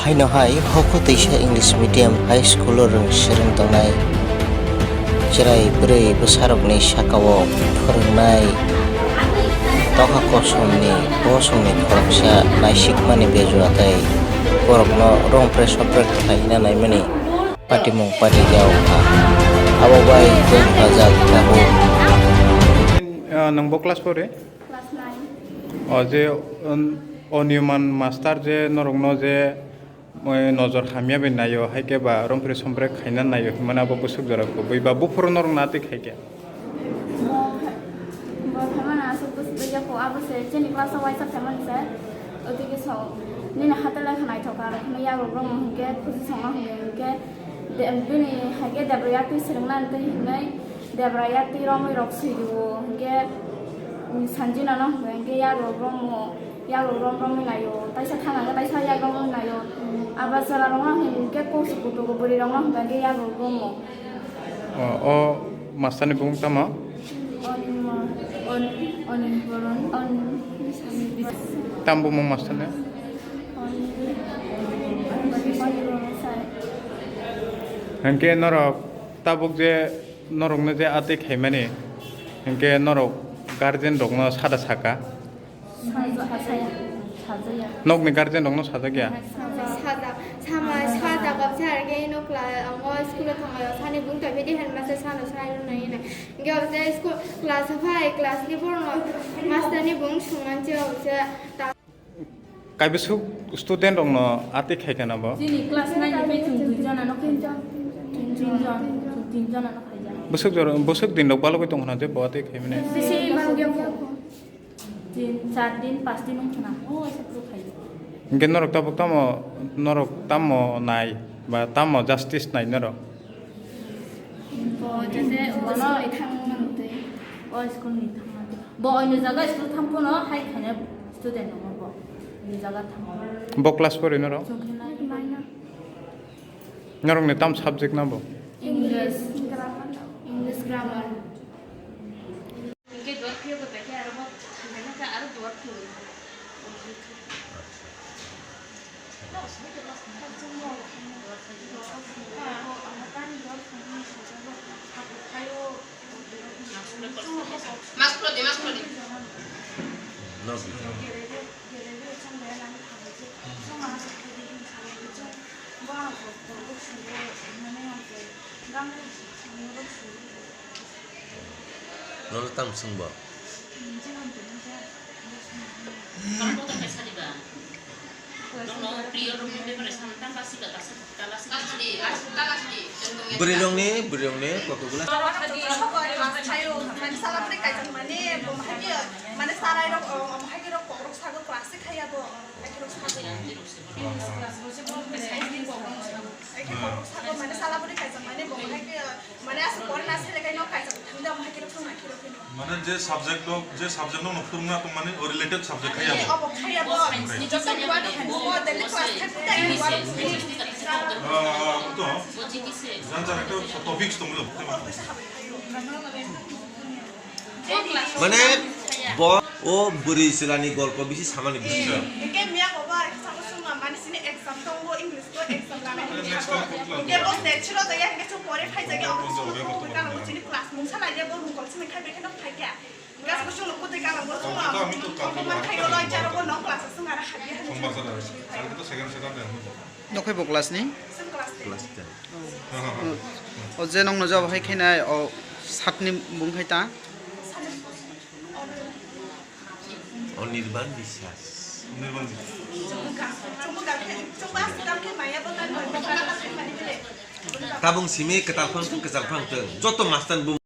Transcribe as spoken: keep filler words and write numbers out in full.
Haino hai hoko teisa English medium high school o rwng swrwng tongnai cherai bwrwi bwsarokni sakao phwrwngnai tokha kosomni bosongni khoroksa naisikmani bejua tei borokno romphre sopre khlaina naimani patimung patijak wngkha. Abo bai tongthajak tabuk. Ah, nwng bo class four e? Class nine. O je, um, Oniman master je norokno je, oi, nojor hamya bai naio, hai khe ba romphre somphre khaina naio hinmani abo bwswk jora kubui ba buphuru norokno atwi khai khe. Bo, bo phaimani aswk bwswk ya kho, abo se chini class o waisa phaimani se. Otwi khe so, nini hatai lai kha naithok kha, aro kheno yago bomo hinkhe khusi songma hinkhe, hinkhe de-, bini hai khe Debraya twi swrwngna twi hinwi Debraya twi romwi rok swi rwo hinkhe, um, Sanjina no hinkhe, hinkhe yago bomo, yago rom romwi naio, taisa thana khe taisa yak romwi naio. Abo chwla rok no hinkhe kok se kutugo bwrwi rok no hinkhe yago bomo. O, o master ni bumung tamo? Onima, on, onimboron, on, Tam bumung master ni? On, onimboron sai. Hinkhe norok tabuk je norokno je atwi khaimani, hinkhe norok guardian rokno sada saka? Saja-, saya, sajaya. Nokni guardian rokno sajak ya? Saja. Saja, sama, saja gabsa arge ino kla-, amo school o thangayo, sani bung tong bidi headmaster sano sai rw nai na. Ge o je school class o phai, class ni borok no master ni bung sungman che o je ta- Kaibwswk student rokno atwi khai kana bo? Chini class nine ni bai chwng dui jona no khai. Tin jon, tin jona no khai. Bwswk jora, bwswk din rok balogwi tong khna je bo atwi khai mani. Bisi balogwi. Tin, char din, pas din wng khna, o, waisa phuru khaio. Hinkhe norok tabuk tamo, norok tamo nai, ba tamo justice nai norok? Bo jese, bo school ni thang mantwi. O school ni thang mantwi. Bo oino jaga school thang phano hai khaina student tongo bo. Oino jaga thango. Bo class four ino rok? Chwng khe nai. Norok ni tam subject na bo? English. English grammar. Hingke duar phiyo bo tei khe aro bo thangkhe nokha aro duar phiyo. Mask khulodi, mask khulodi. Nono tamo swngbo? Bwrwi rokni, bwrwi rokni kotogula. Mane sala bwrwi kaijakmani bo hai khe, mane aswk pore na sele kai no kaijak thangda mo hai khe rok thang na khe rok phino. Mane je subject no, je subject no phwrwngna tong mani o related subject khai abo. Obo khai abo. Jotto buwadi hai bo daily class khai phai buwadi. Ah, to. Jan jan ekta topics tong lo. Mane bo o bwrwi chwlani golpo bisi samani bwswk. Hingke miya bo ba samo suma mani sini exam tongo, English ko exam lana hingke bo lecture o jaya hingke chwng pore phai jage obo sini kala bo chini class mungsa lai bo rungkol sini khai bekhe no phai kya. Gas bo chwng kutui kala bo chwng. Obo man khai lo lai jaro bo no class sung ara khai. Nokhai bo class ni? Class ten. O je nongno jabo hai khainai o satni bung khai ta? Anirban Biswas. Tabung simi kwtal phang thung, kwchang phang thung. Joto master bung.